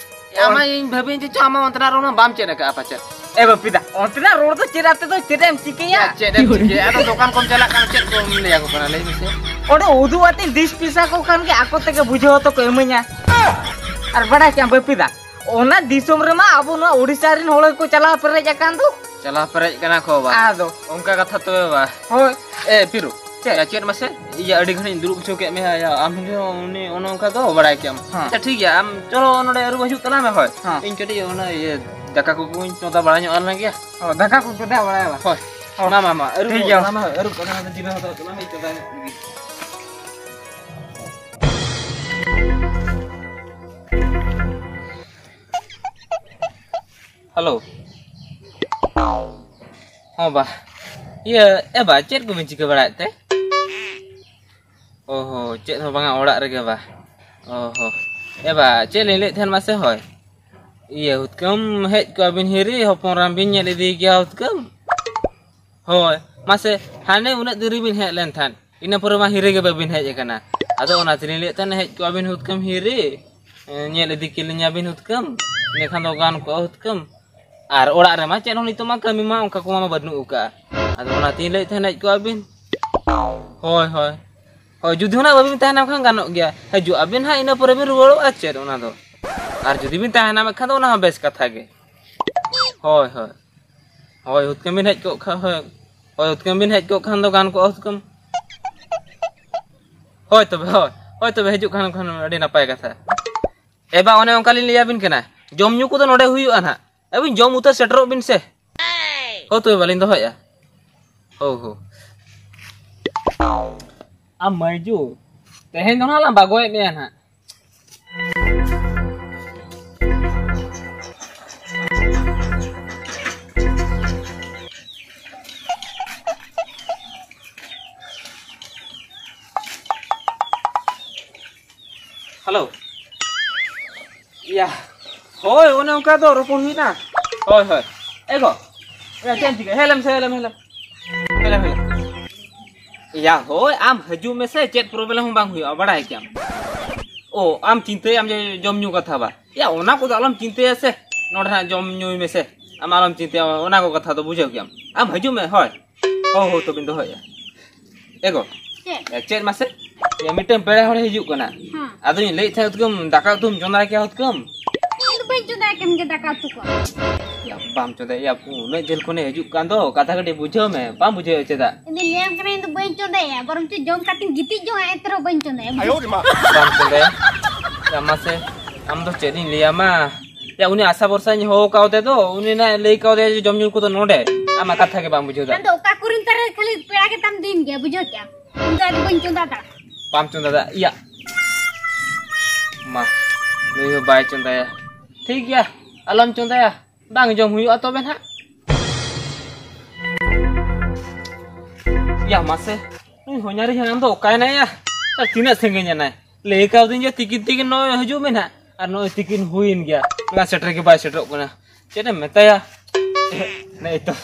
ᱮᱭᱟ, ᱟᱢ ᱢᱟ ᱤᱧ ᱵᱷᱟᱹᱵᱤᱧ ᱪᱮᱫ ᱪᱚ, ᱟᱢ ᱢᱟ ᱚᱱᱛᱮᱱᱟᱜ ᱨᱚᱲ ᱢᱟ ᱵᱟᱢ ᱪᱮᱫ ᱟᱠᱟᱫᱼᱟ ᱯᱟᱪᱮᱫ᱾ ᱮ ᱵᱟᱹᱯᱤ ᱫᱟ, ᱚᱱᱛᱮᱱᱟᱜ ᱨᱚᱲ ᱫᱚ ᱪᱮᱫ ᱟᱛᱮ ᱫᱚ ᱪᱮᱫ ᱮᱢ ᱪᱤᱠᱟᱹᱭᱟ? ᱮᱭᱟ, ᱪᱮᱫ ᱮᱢ ᱪᱤᱠᱟᱹᱭᱟ? ᱟᱫᱚ ᱫᱚᱠᱟᱱ ᱠᱚᱢ ᱪᱟᱞᱟᱜ ᱠᱟᱱᱟ, ᱪᱮᱫ ᱠᱚᱢ ᱞᱟᱹᱭ ᱟᱠᱚ ᱠᱟᱱᱟ, ᱞᱟᱹᱭ ᱢᱮᱥᱮ? ᱚᱸᱰᱮ ᱩᱫᱩᱜ ᱟᱛᱮ ᱵᱤᱥ ᱯᱚᱭᱥᱟ ᱠᱚ ᱠᱷᱟᱱ ᱜᱮ ᱟᱠᱚ ᱛᱮᱜᱮ ᱵᱩᱡᱷᱟᱹᱣ ᱦᱚᱸᱛᱚ ᱠᱚ ᱤᱢᱟᱹᱧᱟ᱾ ᱟᱨ ᱵᱟᱲᱟᱭ ᱠᱮᱫᱟᱢ ᱵᱟᱹᱯᱤ ᱫᱟ, ᱚᱱᱟ ᱫᱤᱥᱚᱢ ᱨᱮᱢᱟ ᱟᱵᱚ ᱱᱚᱣᱟ ᱳᱰᱤᱥᱟ ᱨᱮᱱ ᱦᱚᱲ ᱜᱮᱠᱚ ᱪᱟᱞᱟᱣ ᱯᱮᱨᱮᱡ ᱟᱠᱟᱱ ᱫᱚ᱾ ᱪᱟᱞᱟᱣ ᱯᱮᱨᱮᱡ ᱠᱟᱱᱟ ᱠᱚ ᱵᱟ᱾ ᱟᱫᱚ᱾ ᱚᱱᱠᱟ ᱠᱟᱛᱷᱟ ᱛᱚᱵᱮ ᱵᱟ᱾ ᱦᱳᱭ᱾ ᱮ, ᱯᱤᱨᱩ᱾ ᱪᱮᱫ? ᱭᱟ, ᱪᱮᱫ ᱢᱟᱥᱮ? ᱤᱭᱟᱹ, ᱟᱹᱰᱤ ᱜᱷᱟᱹᱲᱤᱡ ᱤᱧ ᱫᱩᱲᱩᱵ ᱦᱚᱪᱚ ᱠᱮᱫ ᱢᱮᱭᱟ, ᱭᱟ, ᱟᱢ ᱦᱚᱸ ᱩᱱᱤ ᱚᱱᱮ ᱚᱱᱠᱟ ᱫᱚ ᱵᱟᱲᱟᱭ ᱠᱮᱫᱟᱢ᱾ ᱦᱮᱸ᱾ ᱟᱪᱪᱷᱟ, ᱴᱷᱤᱠ ᱜᱮᱭᱟ, ᱟᱢ ᱪᱚᱞᱚ ᱱᱚᱰᱮ ᱟᱹᱨᱩᱵ ᱦᱤᱡᱩᱜ ᱛᱟᱞᱟᱝ ᱢᱮ, ᱦᱳᱭ᱾ ᱦᱮᱸ᱾ ᱤᱧ ᱠᱟᱹᱴᱤᱡ ᱚᱱᱟ ᱤᱭᱟᱹ ᱫᱟᱠᱟ ᱠᱚ ᱠᱚᱧ ᱪᱚᱸᱫᱟ ᱵᱟᱲᱟ ᱧᱚᱜ ᱟᱞᱟᱝ ᱜᱮᱭᱟ᱾ ᱚ, ᱫᱟᱠᱟ ᱠᱚ ᱪᱚᱸᱫᱟ ᱵᱟᱲᱟᱭᱟ ᱵᱟ? ᱦᱳᱭ᱾ ᱦᱳᱭ᱾ ᱢᱟ, ᱢᱟ, ᱢᱟ, ᱟᱹᱨᱩᱵ ᱴᱷᱤᱠ ᱜᱮᱭᱟ᱾ ᱚᱱᱟ ᱢᱟ, ᱟᱹᱨᱩᱵ ᱠᱟᱛᱮ ᱚᱱᱟ ᱫᱚ ᱡᱤᱨᱟᱹᱣ ᱦᱟᱛᱟᱲ ᱛᱟᱞᱟᱝ ᱢᱮ, ᱤᱧ ᱪᱚᱸᱫᱟ ᱧᱚᱜ ᱞᱮᱜᱮ᱾ ᱦᱮᱞᱳ᱾ ᱦᱚᱸ ᱵᱟ᱾ ᱤᱭᱟᱹ, ᱮ ᱵᱟ, ᱪᱮᱫ ᱠᱚᱵᱤᱱ ᱪᱤᱠᱟᱹ ᱵᱟᱲᱟᱭᱮᱫ ᱛᱮ? ᱚ ᱦᱚ, ᱪᱮᱫ ᱦᱚᱸ ᱵᱟᱝᱟ, ᱚᱲᱟᱜ ᱨᱮᱜᱮ ᱵᱟ᱾ ᱚ ᱦᱚ᱾ ᱮ ᱵᱟ, ᱪᱮᱫ ᱞᱤᱧ ᱞᱟᱹᱭᱮᱫ ᱛᱟᱦᱮᱱ ᱢᱟᱥᱮ ᱦᱳᱭ? ᱤᱭᱟᱹ, ᱦᱩᱛᱠᱟᱹᱢ ᱦᱮᱡ ᱠᱚᱜᱼᱟ ᱵᱤᱱ ᱦᱤᱨᱤ, ᱦᱚᱯᱚᱱ ᱨᱟᱢ ᱵᱤᱱ ᱧᱮᱞ ᱤᱫᱤ ᱜᱮᱭᱟ ᱦᱩᱛᱠᱟᱹᱢ? ᱦᱳᱭ, ᱢᱟᱥᱮ, ᱦᱟᱱᱮ ᱩᱱᱟᱹᱜ ᱫᱤᱱ ᱨᱮᱵᱤᱱ ᱦᱮᱡ ᱞᱮᱱ ᱛᱟᱦᱮᱸᱫ, ᱤᱱᱟᱹ ᱯᱚᱨᱮ ᱢᱟ ᱦᱤᱨᱤ ᱜᱮ ᱵᱟᱹᱵᱤᱱ ᱦᱮᱡ ᱟᱠᱟᱱᱟ᱾ ᱟᱫᱚ ᱚᱱᱟ ᱛᱮᱞᱤᱧ ᱞᱟᱹᱭᱮᱫ ᱛᱟᱦᱮᱱ, ᱦᱮᱡ ᱠᱚᱜᱼᱟ ᱵᱤᱱ ᱦᱩᱛᱠᱟᱹᱢ ᱦᱤᱨᱤ, ᱮ, ᱧᱮᱞ ᱤᱫᱤ ᱠᱮᱞᱤᱧᱟ ᱵᱤᱱ ᱦᱩᱛᱠᱟᱹᱢ, ᱤᱱᱟᱹᱠᱷᱟᱱ ᱫᱚ ᱜᱟᱱ ᱠᱚᱜᱼᱟ ᱦᱩᱛᱠᱟᱹᱢ᱾ ᱟᱨ ᱚᱲᱟᱜ ᱨᱮᱢᱟ ᱪᱮᱫ ᱦᱚᱸ ᱱᱤᱛᱚᱜ ᱢᱟ ᱠᱟᱹᱢᱤ ᱢᱟ ᱚᱱᱠᱟ ᱠᱚᱢᱟ ᱵᱟᱹᱱᱩᱜ ᱟᱠᱟᱫᱼᱟ᱾ ᱟᱫᱚ ᱚᱱᱟ ᱛᱮᱞᱤᱧ ᱞᱟᱹᱭᱮᱫ ᱛᱟᱦᱮᱱ, ᱦᱮᱡ ᱠᱚᱜᱼᱟ ᱵᱤᱱ᱾ ᱦᱳᱭ, ᱦᱳᱭ᱾ ᱦᱳᱭ, ᱡᱩᱫᱤ ᱦᱚᱸ ᱱᱟᱜ ᱵᱟᱹᱵᱤᱱ ᱛᱟᱦᱮᱱᱟ ᱠᱷᱟᱱ ᱜᱟᱱᱚᱜ ᱜᱮᱭᱟ, ᱦᱤᱡᱩᱜ ᱟᱵᱤᱱ ᱦᱟᱸᱜ, ᱤᱱᱟᱹ ᱯᱚᱨᱮ ᱵᱤᱱ ᱨᱩᱣᱟᱹᱲᱚᱜᱼᱟ, ᱪᱮᱫ ᱚᱱᱟ ᱫᱚ᱾ ᱟᱨ ᱡᱩᱫᱤ ᱵᱤᱱ ᱛᱟᱦᱮᱱᱟ ᱢᱮᱱᱠᱷᱟᱱ ᱫᱚ ᱚᱱᱟ ᱦᱚᱸ ᱵᱮᱥ ᱠᱟᱛᱷᱟ ᱜᱮ᱾ ᱦᱳᱭ, ᱦᱳᱭ᱾ ᱦᱳᱭ, ᱦᱩᱛᱠᱟᱹᱢ ᱵᱤᱱ ᱦᱮᱡ ᱠᱚᱜ ᱠᱷᱟᱱ, ᱦᱳᱭ᱾ ᱦᱳᱭ, ᱦᱩᱛᱠᱟᱹᱢ ᱵᱤᱱ ᱦᱮᱡ ᱠᱚᱜ ᱠᱷᱟᱱ ᱫᱚ ᱜᱟᱱ ᱠᱚᱜᱼᱟ ᱦᱩᱛᱠᱟᱹᱢ᱾ ᱦᱳᱭ ᱛᱚᱵᱮ, ᱦᱳᱭ᱾ ᱦᱳᱭ ᱛᱚᱵᱮ, ᱦᱤᱡᱩᱜ ᱠᱷᱟᱱ, ᱠᱷᱟᱱ ᱟᱹᱰᱤ ᱱᱟᱯᱟᱭ ᱠᱟᱛᱷᱟ᱾ ᱮ ᱵᱟ, ᱚᱱᱮ ᱚᱱᱠᱟ ᱞᱤᱧ ᱞᱟᱹᱭᱟᱵᱤᱱ ᱠᱟᱱᱟ, ᱡᱚᱢ ᱧᱩ ᱠᱚᱫᱚ ᱱᱚᱰᱮ ᱦᱩᱭᱩᱜᱼᱟ ᱱᱟᱦᱟᱜ᱾ ᱟᱹᱵᱤᱱ ᱡᱚᱢ ᱩᱛᱟᱹᱨ ᱥᱮᱴᱮᱨᱚᱜ ᱵᱤᱱ ᱥᱮ᱾ ᱦᱳᱭ ᱛᱚᱵᱮ, ᱵᱟᱹᱞᱤᱧ ᱫᱚᱦᱚᱭᱮᱫᱼᱟ᱾ ᱦᱳ, ᱦᱳ᱾ ᱟᱢ ᱢᱟᱹᱭᱡᱩ, ᱛᱮᱦᱮᱧ ᱫᱚ ᱱᱟᱦᱟᱜ ᱞᱟᱝ ᱵᱟᱜᱚᱭᱮᱫ ᱢᱮᱭᱟ ᱱᱟᱦᱟᱜ᱾ ᱦᱮᱞᱳ᱾ ᱤᱭᱟ᱾ ᱦᱳᱭ, ᱚᱱᱮ ᱚᱱᱠᱟ ᱫᱚ ᱨᱚᱯᱚᱲ ᱦᱩᱭᱱᱟ᱾ ᱦᱳᱭ, ᱦᱳᱭ᱾ ᱮ ᱜᱚ᱾ ᱮ, ᱪᱮᱫ ᱮᱢ ᱪᱤᱠᱟᱹᱭᱟ? ᱦᱮᱡ ᱞᱮᱢ ᱥᱮ, ᱦᱮᱡ ᱞᱮᱢ, ᱦᱮᱡ ᱞᱮᱢ᱾ ᱦᱮᱡ ᱞᱮᱢ, ᱦᱮᱡ ᱞᱮᱢ᱾ ᱭᱟ ᱦᱳᱭ, ᱟᱢ ᱦᱤᱡᱩᱜ ᱢᱮᱥᱮ, ᱪᱮᱫ ᱯᱨᱚᱵᱞᱮᱢ ᱦᱚᱸ ᱵᱟᱝ ᱦᱩᱭᱩᱜᱼᱟ, ᱵᱟᱲᱟᱭ ᱠᱮᱭᱟᱢ᱾ ᱳ, ᱟᱢ ᱪᱤᱱᱛᱟᱹᱭᱟᱢ ᱡᱮ ᱡᱚᱢ ᱧᱩ ᱠᱟᱛᱷᱟ ᱵᱟ? ᱭᱟ, ᱚᱱᱟ ᱠᱚᱫᱚ ᱟᱞᱚᱢ ᱪᱤᱱᱛᱟᱹᱭᱟ ᱥᱮ, ᱱᱚᱰᱮ ᱱᱟᱜ ᱡᱚᱢ ᱧᱩᱭ ᱢᱮᱥᱮ, ᱟᱢ ᱟᱞᱚᱢ ᱪᱤᱱᱛᱟᱹᱭᱟ ᱚᱱᱟ ᱠᱚ ᱠᱟᱛᱷᱟ ᱫᱚ, ᱵᱩᱡᱷᱟᱹᱣ ᱠᱮᱭᱟᱢ᱾ ᱟᱢ ᱦᱤᱡᱩᱜ ᱢᱮ, ᱦᱳᱭ᱾ ᱦᱳ ᱦᱳ, ᱛᱚᱵᱮᱧ ᱫᱚᱦᱚᱭᱮᱫᱼᱟ᱾ ᱮ ᱜᱚ᱾ ᱪᱮᱫ? ᱮ, ᱪᱮᱫ ᱢᱟᱥᱮ? ᱮ, ᱢᱤᱫᱴᱟᱝ ᱯᱮᱲᱟ ᱦᱚᱲᱮ ᱦᱤᱡᱩᱜ ᱠᱟᱱᱟ᱾ ᱦᱮᱸ᱾ ᱟᱫᱚᱧ ᱞᱟᱹᱭᱮᱫ ᱛᱟᱦᱮᱸᱫ, ᱩᱛᱠᱟᱹᱢ, ᱫᱟᱠᱟ ᱩᱛᱩᱢ ᱪᱚᱸᱫᱟᱭ ᱠᱮᱭᱟ, ᱩᱛᱠᱟᱹᱢ? ᱤᱧ ᱫᱚ ᱵᱟᱹᱧ ᱪᱚᱸᱫᱟᱭ ᱠᱮᱢ ᱜᱮ ᱫᱟᱠᱟ ᱩᱛᱩ ᱠᱚ᱾ ᱭᱟ, ᱵᱟᱢ ᱪᱚᱸᱫᱟᱭᱟ? ᱩᱱᱟᱹᱜ ᱡᱷᱟᱹᱞ ᱠᱷᱚᱱᱮ ᱦᱤᱡᱩᱜ ᱠᱟᱱ ᱫᱚ, ᱠᱟᱛᱷᱟ ᱠᱟᱹᱴᱤᱡ ᱵᱩᱡᱷᱟᱹᱣ ᱢᱮ, ᱵᱟᱢ ᱵᱩᱡᱷᱟᱹᱣᱮᱫ ᱪᱮᱫᱟᱜ? ᱤᱧ ᱫᱚᱧ ᱞᱟᱹᱭᱟᱢ ᱠᱟᱱᱟ, ᱤᱧ ᱫᱚ ᱵᱟᱹᱧ ᱪᱚᱸᱫᱟᱭᱟ, ᱵᱚᱨᱚᱝ ᱪᱚ ᱡᱚᱢ ᱠᱟᱛᱮᱧ ᱜᱤᱛᱤᱡ ᱡᱚᱝᱟ, ᱮᱱᱛᱮ ᱨᱮᱦᱚᱸ ᱵᱟᱹᱧ ᱪᱚᱸᱫᱟᱭᱟ᱾ ᱵᱟᱢ ᱪᱚᱸᱫᱟᱭᱟ? ᱭᱟ, ᱢᱟᱥᱮ, ᱟᱢ ᱫᱚ ᱪᱮᱫ ᱤᱧ ᱞᱟᱹᱭᱟᱢᱟ? ᱭᱟ, ᱩᱱᱤ ᱟᱥᱟ ᱵᱷᱚᱨᱥᱟᱧ ᱦᱚᱦᱚ ᱠᱟᱣᱫᱮ ᱫᱚ, ᱩᱱᱤ ᱱᱟᱭ ᱞᱟᱹᱭ ᱠᱟᱣᱫᱮᱭᱟ ᱡᱮ ᱡᱚᱢ ᱧᱩ ᱠᱚᱫᱚ ᱱᱚᱰᱮ᱾ ᱟᱢᱟᱜ ᱠᱟᱛᱷᱟ ᱜᱮ ᱵᱟᱢ ᱵᱩᱡᱷᱟᱹᱣ ᱫᱟ᱾ ᱟᱢ ᱫᱚ ᱚᱠᱟ ᱠᱚᱨᱮᱱ ᱛᱟᱨᱟ ᱠᱷᱟᱹᱞᱤ ᱯᱮᱲᱟ ᱜᱮ ᱛᱟᱢ ᱫᱤᱱ ᱜᱮ, ᱵᱩᱡᱷᱟᱹᱣ ᱠᱮᱜᱼᱟᱢ? ᱤᱧ ᱫᱚ ᱟᱫᱚ ᱵᱟᱹᱧ ᱪᱚᱸᱫᱟ ᱫᱟ᱾ ᱵᱟᱢ ᱪᱚᱸᱫᱟ ᱫᱟ? ᱤᱭᱟ᱾ ᱢᱟ, ᱱᱩᱭ ᱦᱚᱸ ᱵᱟᱭ ᱪᱚᱸᱫᱟᱭᱟ᱾ ᱴᱷᱤᱠ ᱜᱮᱭᱟ, ᱟᱞᱚᱢ ᱪᱚᱸᱫᱟᱭᱟ, ᱵᱟᱝ ᱡᱚᱢ ᱦᱩᱭᱩᱜᱼᱟ ᱛᱚᱵᱮ ᱱᱟᱦᱟᱜ᱾ ᱭᱟ ᱢᱟᱥᱮ, ᱱᱩᱭ ᱦᱚᱧᱟᱨᱤ ᱦᱟᱲᱟᱢ ᱫᱚ ᱚᱠᱟᱭᱮᱱᱟᱭ ᱭᱟ? ᱟᱨ ᱛᱤᱱᱟᱹᱜ ᱥᱟᱺᱜᱤᱧ ᱮᱱᱟᱭ? ᱞᱟᱹᱭ ᱠᱟᱣᱫᱤᱧ ᱡᱮ ᱛᱤᱠᱤᱱ ᱛᱤᱠᱤᱱ ᱱᱚᱜᱼᱚᱭ ᱦᱤᱡᱩᱜ ᱢᱮ ᱱᱟᱦᱟᱜ, ᱟᱨ ᱱᱚᱜᱼᱚᱭ ᱛᱤᱠᱤᱱ ᱦᱩᱭᱮᱱ ᱜᱮᱭᱟ, ᱚᱱᱟ ᱥᱮᱴᱮᱨ ᱜᱮ ᱵᱟᱭ ᱥᱮᱴᱮᱨᱚᱜ ᱠᱟᱱᱟ᱾ ᱪᱮᱫ ᱮᱢ ᱢᱮᱛᱟᱭᱟ? ᱱᱮᱜᱼᱮ ᱛᱚ,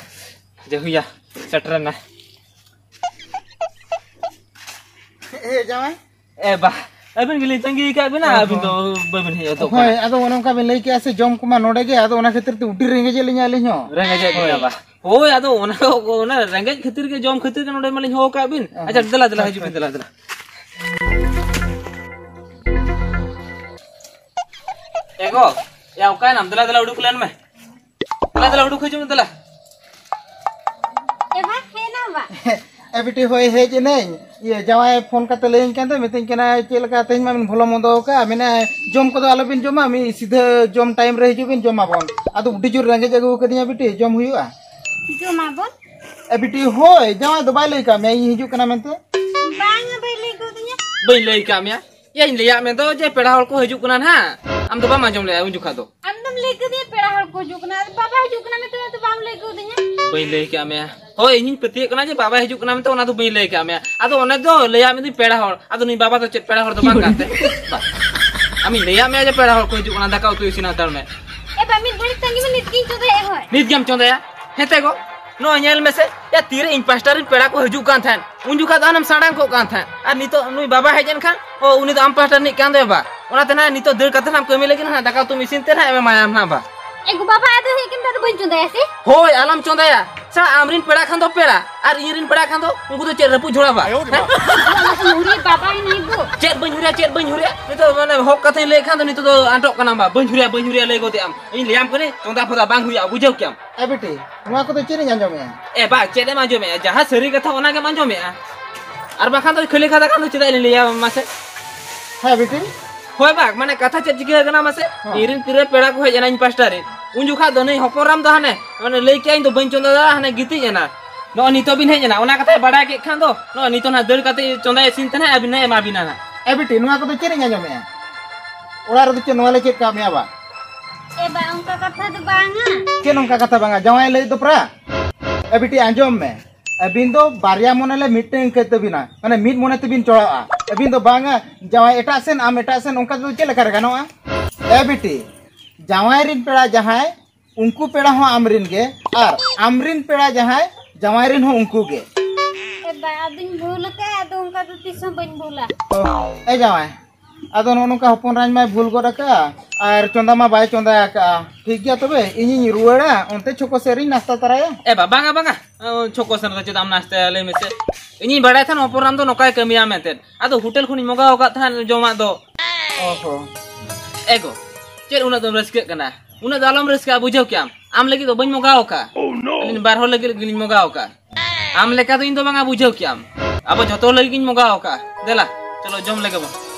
ᱡᱮ ᱦᱩᱭᱟ, ᱥᱮᱴᱮᱨᱮᱱᱟ᱾ ᱮ ᱡᱟᱶᱟᱭ᱾ ᱮ ᱵᱟ, ᱟᱹᱵᱤᱱ ᱜᱮᱞᱤᱧ ᱛᱟᱺᱜᱤ ᱟᱠᱟᱫ ᱵᱤᱱᱟ, ᱚ ᱟᱹᱵᱤᱱ ᱫᱚ ᱦᱚᱸ᱾ ᱵᱟᱹᱵᱤᱱ ᱦᱮᱡ ᱦᱚᱫᱚᱜ ᱦᱳᱭ, ᱠᱟᱱᱟ᱾ ᱟᱫᱚ ᱚᱱᱮ ᱚᱱᱠᱟ ᱵᱤᱱ ᱞᱟᱹᱭ ᱠᱮᱜᱼᱟ ᱥᱮ, ᱡᱚᱢ ᱠᱚᱢᱟ ᱱᱚᱰᱮ ᱜᱮ, ᱟᱫᱚ ᱚᱱᱟ ᱠᱷᱟᱹᱛᱤᱨ ᱛᱮ ᱟᱹᱰᱤ ᱨᱮᱸᱜᱮᱡ ᱮᱫ ᱞᱤᱧᱟ ᱟᱹᱞᱤᱧ ᱦᱚᱸ᱾ ᱨᱮᱸᱜᱮᱡ ᱮᱫ ᱵᱤᱱᱟ ᱦᱳᱭ᱾ ᱵᱟ? ᱦᱳᱭ, ᱟᱫᱚ ᱚᱱᱟ ᱠᱚ, ᱚᱱᱟ ᱨᱮᱸᱜᱮᱡ ᱠᱷᱟᱹᱛᱤᱨ ᱜᱮ, ᱡᱚᱢ ᱠᱷᱟᱹᱛᱤᱨ ᱜᱮ ᱱᱚᱰᱮ ᱢᱟᱞᱤᱧ ᱦᱚᱦᱚ ᱟᱠᱟᱫ ᱵᱤᱱ᱾ ᱚ ᱟᱪᱪᱷᱟ, ᱦᱚᱸ᱾ ᱫᱮᱞᱟ, ᱫᱮᱞᱟ, ᱦᱤᱡᱩᱜ ᱵᱤᱱ, ᱫᱮᱞᱟ, ᱫᱮᱞᱟ᱾ ᱮ ᱜᱚ, ᱭᱟ, ᱚᱠᱟᱭᱮᱱᱟᱢ? ᱫᱮᱞᱟ, ᱫᱮᱞᱟ, ᱩᱰᱩᱠ ᱞᱮᱱ ᱢᱮ᱾ ᱫᱮᱞᱟ, ᱫᱮᱞᱟ, ᱩᱰᱩᱠ ᱦᱤᱡᱩᱜ ᱢᱮ, ᱫᱮᱞᱟ᱾ ᱮ ᱵᱟ, ᱦᱮᱡ ᱮᱱᱟᱢ ᱵᱟ? ᱮ ᱵᱤᱴᱤ, ᱦᱳᱭ, ᱦᱮᱡ ᱮᱱᱟᱹᱧ᱾ ᱤᱭᱟᱹ, ᱡᱟᱶᱟᱭ ᱯᱷᱳᱱ ᱠᱟᱛᱮ ᱞᱟᱹᱭᱟᱹᱧ ᱠᱟᱱ ᱛᱟᱦᱮᱸ, ᱢᱤᱛᱟᱹᱧ ᱠᱟᱱᱟᱭ, "ᱪᱮᱫ ᱞᱮᱠᱟ ᱛᱮᱦᱮᱧ ᱢᱟᱵᱤᱱ ᱵᱷᱚᱞᱚ ᱢᱚᱱᱫᱚ ᱟᱠᱟᱫ?" ᱢᱮᱱᱟᱭ, "ᱡᱚᱢ ᱠᱚᱫᱚ ᱟᱞᱚᱵᱤᱱ ᱡᱚᱢᱟ, ᱢᱤᱫ ᱥᱤᱫᱷᱟᱹ ᱡᱚᱢ ᱴᱟᱭᱤᱢ ᱨᱮ ᱦᱤᱡᱩᱜ ᱵᱤᱱ, ᱡᱚᱢᱟᱵᱚᱱ᱾" ᱟᱫᱚ ᱟᱹᱰᱤ ᱡᱳᱨ ᱨᱮᱸᱜᱮᱡ ᱟᱹᱜᱩ ᱟᱠᱟᱫᱤᱧᱟ ᱵᱤᱴᱤ, ᱡᱚᱢ ᱦᱩᱭᱩᱜᱼᱟ᱾ ᱡᱚᱢᱟᱵᱚᱱ? ᱮ ᱵᱤᱴᱤ, ᱦᱳᱭ, ᱡᱟᱶᱟᱭ ᱫᱚ ᱵᱟᱭ ᱞᱟᱹᱭ ᱠᱟᱜ ᱢᱮᱭᱟ ᱤᱧ ᱦᱤᱡᱩᱜ ᱠᱟᱱᱟ ᱢᱮᱱᱛᱮ? ᱵᱟᱝᱟ, ᱵᱟᱭ ᱞᱟᱹᱭ ᱠᱟᱣᱫᱤᱧᱟ᱾ ᱵᱟᱹᱧ ᱞᱟᱹᱭ ᱠᱟᱜ ᱢᱮᱭᱟ? ᱭᱟᱧ ᱞᱟᱹᱭᱟᱫ ᱢᱮ ᱫᱚ ᱡᱮ ᱯᱮᱲᱟ ᱦᱚᱲ ᱠᱚ ᱦᱤᱡᱩᱜ ᱠᱟᱱᱟ ᱱᱟᱦᱟᱜ᱾ ᱟᱢ ᱫᱚ ᱵᱟᱢ ᱟᱸᱡᱚᱢ ᱞᱮᱜᱼᱟ ᱩᱱ ᱡᱚᱠᱷᱟ ᱫᱚ᱾ ᱟᱢ ᱫᱚᱢ ᱞᱟᱹᱭ ᱠᱟᱫᱤᱧᱟ ᱯᱮᱲᱟ ᱦᱚᱲ ᱠᱚ ᱦᱤᱡᱩᱜ ᱠᱟᱱᱟ, ᱟᱫᱚ ᱵᱟᱵᱟ ᱦᱤᱡᱩᱜ ᱠᱟᱱᱟ ᱢᱮᱱᱛᱮ ᱚᱱᱟ ᱫᱚ ᱵᱟᱢ ᱞᱟᱹᱭ ᱠᱟᱣᱫᱤᱧᱟ᱾ ᱵᱟᱹᱧ ᱞᱟᱹᱭ ᱠᱟᱜ ᱢᱮᱭᱟ᱾ ᱦᱳᱭ, ᱤᱧᱤᱧ ᱯᱟᱹᱛᱭᱟᱹᱜ ᱠᱟᱱᱟ ᱡᱮ ᱵᱟᱵᱟᱭ ᱦᱤᱡᱩᱜ ᱠᱟᱱᱟ ᱢᱮᱱᱛᱮ, ᱚᱱᱟ ᱫᱚ ᱵᱟᱹᱧ ᱞᱟᱹᱭ ᱠᱟᱜ ᱢᱮᱭᱟ᱾ ᱟᱫᱚ ᱚᱱᱮ ᱫᱚ ᱞᱟᱹᱭᱟᱫ ᱢᱮᱫᱩᱧ ᱯᱮᱲᱟ ᱦᱚᱲ, ᱟᱫᱚ ᱱᱩᱭ ᱵᱟᱵᱟ ᱫᱚ ᱪᱮᱫ ᱯᱮᱲᱟ ᱦᱚᱲ ᱫᱚ ᱵᱟᱝ ᱠᱟᱱᱛᱮ? ᱵᱟ᱾ ᱟᱢᱤᱧ ᱞᱟᱹᱭᱟᱫ ᱢᱮᱭᱟ ᱡᱮ ᱯᱮᱲᱟ ᱦᱚᱲ ᱠᱚ ᱦᱤᱡᱩᱜ ᱠᱟᱱᱟ, ᱫᱟᱠᱟ ᱩᱛᱩ ᱤᱥᱤᱱ ᱦᱟᱛᱟᱲ ᱢᱮ᱾ ᱮ ᱵᱟ, ᱢᱤᱫ ᱜᱷᱟᱹᱲᱤᱡ ᱛᱟᱺᱜᱤ ᱢᱮ, ᱱᱤᱛ ᱜᱤᱧ ᱪᱚᱸᱫᱟᱭᱟ ᱦᱳᱭ᱾ ᱱᱤᱛ ᱜᱮᱢ ᱪᱚᱸᱫᱟᱭᱟ? ᱦᱮᱸᱛᱮ ᱜᱚ? ᱱᱚᱜᱼᱚᱭ ᱧᱮᱞ ᱢᱮᱥᱮ, ᱭᱟ, ᱛᱤᱨᱮ ᱤᱧ ᱯᱟᱥᱴᱟ ᱨᱮᱱ ᱯᱮᱲᱟ ᱠᱚ ᱦᱤᱡᱩᱜ ᱠᱟᱱ ᱛᱟᱦᱮᱸᱫ, ᱩᱱ ᱡᱚᱠᱷᱟᱡ ᱫᱚ ᱦᱟᱱᱮᱢ ᱥᱟᱲᱟᱝ ᱠᱚᱜ ᱠᱟᱱ ᱛᱟᱦᱮᱸᱫ, ᱟᱨ ᱱᱤᱛᱚᱜ ᱱᱩᱭ ᱵᱟᱵᱟ ᱦᱮᱡ ᱮᱱ ᱠᱷᱟᱱ, ᱚ, ᱩᱱᱤ ᱫᱚ ᱟᱢ ᱯᱟᱥᱴᱟ ᱨᱤᱱᱤᱡ ᱠᱟᱱ ᱫᱚᱭ ᱵᱟ, ᱚᱱᱟᱛᱮ ᱱᱟᱦᱟᱜ ᱱᱤᱛᱚᱜ ᱫᱟᱹᱲ ᱠᱟᱛᱮ ᱱᱟᱦᱟᱜ ᱠᱟᱹᱢᱤ ᱞᱟᱹᱜᱤᱫ ᱱᱟᱦᱟᱜ ᱫᱟᱠᱟ ᱩᱛᱩᱢ ᱤᱥᱤᱱ ᱛᱮ ᱱᱟᱦᱟᱜ ᱮᱢᱟᱭᱟᱢ ᱱᱟᱦᱟᱜ ᱵᱟ᱾ ᱮ ᱜᱳ ᱵᱟᱵᱟ, ᱟᱫᱚ ᱦᱮᱡ ᱠᱟᱱ ᱫᱚ ᱟᱫᱚ ᱵᱟᱹᱧ ᱪᱚᱸᱫᱟᱭᱟ ᱥᱮ? ᱦᱳᱭ, ᱟᱞᱚᱢ ᱪᱚᱸᱫᱟᱭᱟ᱾ ᱥᱟ, ᱟᱢ ᱨᱤᱱ ᱯᱮᱲᱟ ᱠᱷᱟᱱ ᱫᱚ ᱯᱮᱲᱟ, ᱟᱨ ᱤᱧ ᱨᱤᱱ ᱯᱮᱲᱟ ᱠᱷᱟᱱ ᱫᱚ ᱩᱱᱠᱩ ᱫᱚ ᱪᱮᱫ ᱨᱟᱹᱯᱩᱫ ᱡᱷᱚᱲᱟ ᱵᱟ? ᱦᱮᱸ? ᱩᱱᱤ ᱵᱟᱵᱟ ᱦᱮᱱᱟᱭ ᱜᱳ᱾ ᱪᱮᱫ ᱵᱟᱹᱧ ᱦᱩᱨᱤᱭᱟ, ᱪᱮᱫ ᱵᱟᱹᱧ ᱦᱩᱨᱤᱭᱟ? ᱱᱤᱛᱚᱜ ᱢᱟᱱᱮ ᱦᱚᱠ ᱠᱟᱛᱷᱟᱧ ᱞᱟᱹᱭ ᱠᱷᱟᱱ ᱫᱚ ᱱᱤᱛᱚᱜ ᱫᱚ ᱟᱸᱴᱚᱜ ᱠᱟᱱᱟᱢ ᱵᱟ, ᱵᱟᱹᱧ ᱦᱩᱨᱤᱭᱟ, ᱵᱟᱹᱧ ᱦᱩᱨᱤᱭᱟ ᱞᱟᱹᱭ ᱜᱚᱫᱮ ᱟᱢ᱾ ᱤᱧ ᱞᱟᱹᱭᱟᱢ ᱠᱟᱹᱱᱟᱹᱧ, ᱪᱚᱸᱫᱟ ᱯᱷᱚᱸᱫᱟ ᱵᱟᱝ ᱦᱩᱭᱩᱜᱼᱟ, ᱵᱩᱡᱷᱟᱹᱣ ᱠᱮᱟᱢ? ᱮ ᱵᱤᱴᱤ, ᱱᱚᱣᱟ ᱠᱚᱫᱚ ᱪᱮᱫ ᱤᱧ ᱟᱸᱡᱚᱢᱮᱜᱼᱟ? ᱮ ᱵᱟ, ᱪᱮᱫ ᱮᱢ ᱟᱸᱡᱚᱢᱮᱜᱼᱟ? ᱡᱟᱦᱟᱸ ᱥᱟᱹᱨᱤ ᱠᱟᱛᱷᱟ ᱚᱱᱟ ᱜᱮᱢ ᱟᱸᱡᱚᱢᱮᱜᱼᱟ᱾ ᱟᱨ ᱵᱟᱠᱷᱟᱱ ᱫᱚ ᱠᱷᱟᱹᱞᱤ ᱠᱟᱛᱷᱟ ᱠᱷᱟᱱ ᱫᱚ ᱪᱮᱫᱟᱜ ᱞᱤᱧ ᱞᱟᱹᱭᱟ ᱢᱟᱥᱮ? ᱦᱮᱸ ᱵᱤᱴᱤ᱾ ᱦᱳᱭ ᱵᱟ, ᱢᱟᱱᱮ ᱠᱟᱛᱷᱟ ᱪᱮᱫ ᱪᱤᱠᱟᱹ ᱠᱟᱱᱟ ᱢᱟᱥᱮ? ᱦᱮᱸ᱾ ᱤᱧ ᱨᱮᱱ ᱛᱤᱨᱮ ᱯᱮᱲᱟ ᱠᱚ ᱦᱮᱡ ᱮᱱᱟ ᱤᱧ ᱯᱟᱥᱴᱟ ᱨᱮ, ᱩᱱ ᱡᱚᱠᱷᱟᱡ ᱫᱚ ᱱᱩᱭ ᱦᱚᱯᱚᱱ ᱨᱟᱢ ᱫᱚ ᱦᱟᱱᱮ, ᱢᱟᱱᱮ ᱞᱟᱹᱭ ᱠᱮᱜᱼᱟ ᱤᱧ ᱫᱚ ᱵᱟᱹᱧ ᱪᱚᱸᱫᱟ ᱫᱟᱲᱮᱭᱟᱜᱼᱟ, ᱦᱟᱱᱮ ᱜᱤᱛᱤᱡ ᱮᱱᱟ᱾ ᱱᱚᱜᱼᱚᱭ ᱱᱤᱛᱚᱜ ᱵᱤᱱ ᱦᱮᱡ ᱮᱱᱟ, ᱚᱱᱟ ᱠᱟᱛᱷᱟᱭ ᱵᱟᱰᱟᱭ ᱠᱮᱫ ᱠᱷᱟᱱ ᱫᱚ ᱱᱚᱜᱼᱚᱭ ᱱᱤᱛᱚᱜ ᱱᱟᱦᱟᱜ ᱫᱟᱹᱲ ᱠᱟᱛᱮ ᱪᱚᱸᱫᱟᱭ ᱤᱥᱤᱱ ᱛᱮ ᱱᱟᱦᱟᱜ ᱟᱹᱵᱤᱱ ᱱᱟᱦᱟᱜ ᱮᱢᱟ ᱵᱤᱱᱟ ᱱᱟᱦᱟᱜ᱾ ᱮ ᱵᱤᱴᱤ, ᱱᱚᱣᱟ ᱠᱚᱫᱚ ᱪᱮᱫ ᱤᱧ ᱟᱸᱡᱚᱢᱮᱜᱼᱟ? ᱚᱲᱟᱜ ᱨᱮᱫᱚ ᱪᱮᱫ ᱱᱚᱣᱟ ᱞᱮ ᱪᱮᱫ ᱠᱟᱜ ᱢᱮᱭᱟ ᱵᱟ? ᱮ ᱵᱟ, ᱚᱱᱠᱟ ᱠᱟᱛᱷᱟ ᱫᱚ ᱵᱟᱝᱟ᱾ ᱪᱮᱫ ᱚᱱᱠᱟ ᱠᱟᱛᱷᱟ ᱵᱟᱝᱟ? ᱡᱟᱶᱟᱭ ᱞᱟᱹᱭ ᱫᱚ ᱯᱨᱟ᱾ ᱮ ᱵᱤᱴᱤ, ᱟᱸᱡᱚᱢ ᱢᱮ, ᱟᱹᱵᱤᱱ ᱫᱚ ᱵᱟᱨᱭᱟ ᱢᱚᱱᱮ ᱞᱮ ᱢᱤᱫᱴᱟᱝ ᱟᱹᱭᱠᱟᱹᱜ ᱛᱟᱹᱵᱤᱱᱟ, ᱢᱟᱱᱮ ᱢᱤᱫ ᱢᱚᱱᱮ ᱛᱮᱵᱤᱱ ᱪᱚᱲᱟᱜᱼᱟ᱾ ᱟᱹᱵᱤᱱ ᱫᱚ ᱵᱟᱝᱟ, ᱡᱟᱶᱟᱭ ᱮᱴᱟᱜ ᱥᱮᱱ, ᱟᱢ ᱮᱴᱟᱜ ᱥᱮᱱ, ᱚᱱᱠᱟ ᱛᱮᱫᱚ ᱪᱮᱫ ᱞᱮᱠᱟ ᱨᱮ ᱜᱟᱱᱚᱜᱼᱟ? ᱮ ᱵᱤᱴᱤ, ᱡᱟᱶᱟᱭ ᱨᱤᱱ ᱯᱮᱲᱟ ᱡᱟᱦᱟᱸᱭ, ᱩᱱᱠᱩ ᱯᱮᱲᱟ ᱦᱚᱸ ᱟᱢ ᱨᱤᱱ ᱜᱮ, ᱟᱨ ᱟᱢ ᱨᱤᱱ ᱯᱮᱲᱟ ᱡᱟᱦᱟᱸᱭ, ᱡᱟᱶᱟᱭ ᱨᱤᱱ ᱦᱚᱸ ᱩᱱᱠᱩ ᱜᱮ᱾ ᱮ ᱵᱟ, ᱟᱫᱚᱧ ᱵᱷᱩᱞ ᱟᱠᱟᱫᱼᱟ, ᱟᱫᱚ ᱚᱱᱠᱟ ᱫᱚ ᱛᱤᱥ ᱦᱚᱸ ᱵᱟᱹᱧ ᱵᱷᱩᱞᱟ᱾ ᱮ ᱡᱟᱶᱟᱭ, ᱟᱫᱚ ᱱᱚᱜᱼᱚ ᱱᱚᱝᱠᱟ ᱦᱚᱯᱚᱱ ᱨᱟᱡᱽ ᱢᱟᱭ ᱵᱷᱩᱞ ᱜᱚᱫ ᱟᱠᱟᱫᱼᱟ, ᱟᱨ ᱪᱚᱸᱫᱟ ᱢᱟ ᱵᱟᱭ ᱪᱚᱸᱫᱟ ᱟᱠᱟᱫᱼᱟ᱾ ᱴᱷᱤᱠ ᱜᱮᱭᱟ, ᱛᱚᱵᱮ ᱤᱧᱤᱧ ᱨᱩᱣᱟᱹᱲᱟ, ᱚᱱᱛᱮ ᱪᱷᱚᱠᱚ ᱥᱮᱫ ᱨᱤᱧ ᱱᱟᱥᱛᱟ ᱛᱟᱨᱟᱭᱟ᱾ ᱮ ᱵᱟ, ᱵᱟᱝᱟ, ᱵᱟᱝᱟ, ᱚ, ᱪᱷᱚᱠᱚ ᱥᱮᱫ ᱨᱮᱫᱚ ᱪᱮᱫᱟᱜ ᱮᱢ ᱱᱟᱥᱛᱟᱭᱟ, ᱞᱟᱹᱭ ᱢᱮᱥᱮ? ᱤᱧᱤᱧ ᱵᱟᱲᱟᱭ ᱛᱟᱦᱮᱱ ᱦᱚᱯᱚᱱ ᱨᱟᱢ ᱫᱚ ᱱᱚᱝᱠᱟᱭ ᱠᱟᱹᱢᱤᱭᱟ ᱢᱮᱱᱛᱮ, ᱟᱫᱚ ᱦᱳᱴᱮᱞ ᱠᱷᱚᱱᱤᱧ ᱢᱚᱜᱟᱣ ᱟᱠᱟᱫ ᱛᱟᱦᱮᱸᱫ ᱡᱚᱢᱟᱜ ᱫᱚ᱾ ᱚ ᱦᱚ᱾ ᱮ ᱜᱚ, ᱪᱮᱫ ᱩᱱᱟᱹᱜ ᱫᱚᱢ ᱨᱟᱹᱥᱠᱟᱹᱜ ᱠᱟᱱᱟ? ᱩᱱᱟᱹᱜ ᱫᱚ ᱟᱞᱚᱢ ᱨᱟᱹᱥᱠᱟᱹᱜᱼᱟ, ᱵᱩᱡᱷᱟᱹᱣ ᱠᱮᱜᱼᱟᱢ? ᱟᱢ ᱞᱟᱹᱜᱤᱫ ᱫᱚ ᱵᱟᱹᱧ ᱢᱚᱜᱟᱣ ᱟᱠᱟᱫᱼᱟ᱾ ᱟᱹᱞᱤᱧ ᱵᱟᱨ ᱦᱚᱲ ᱞᱟᱹᱜᱤᱫ ᱜᱮᱞᱤᱧ ᱢᱚᱜᱟᱣ ᱟᱠᱟᱫᱼᱟ᱾ ᱟᱢ ᱞᱮᱠᱟ ᱫᱚ ᱤᱧ ᱫᱚ ᱵᱟᱝᱟ, ᱵᱩᱡᱷᱟᱹᱣ ᱠᱮᱜᱼᱟᱢ? ᱟᱵᱚ ᱡᱷᱚᱛᱚ ᱞᱟᱹᱜᱤᱫ ᱜᱤᱧ ᱢᱚᱜᱟᱣ ᱟᱠᱟᱫᱼᱟ᱾ ᱫᱮᱞᱟ, ᱪᱚᱞᱚ ᱡᱚᱢ ᱞᱮᱜᱮ ᱵᱚᱱ᱾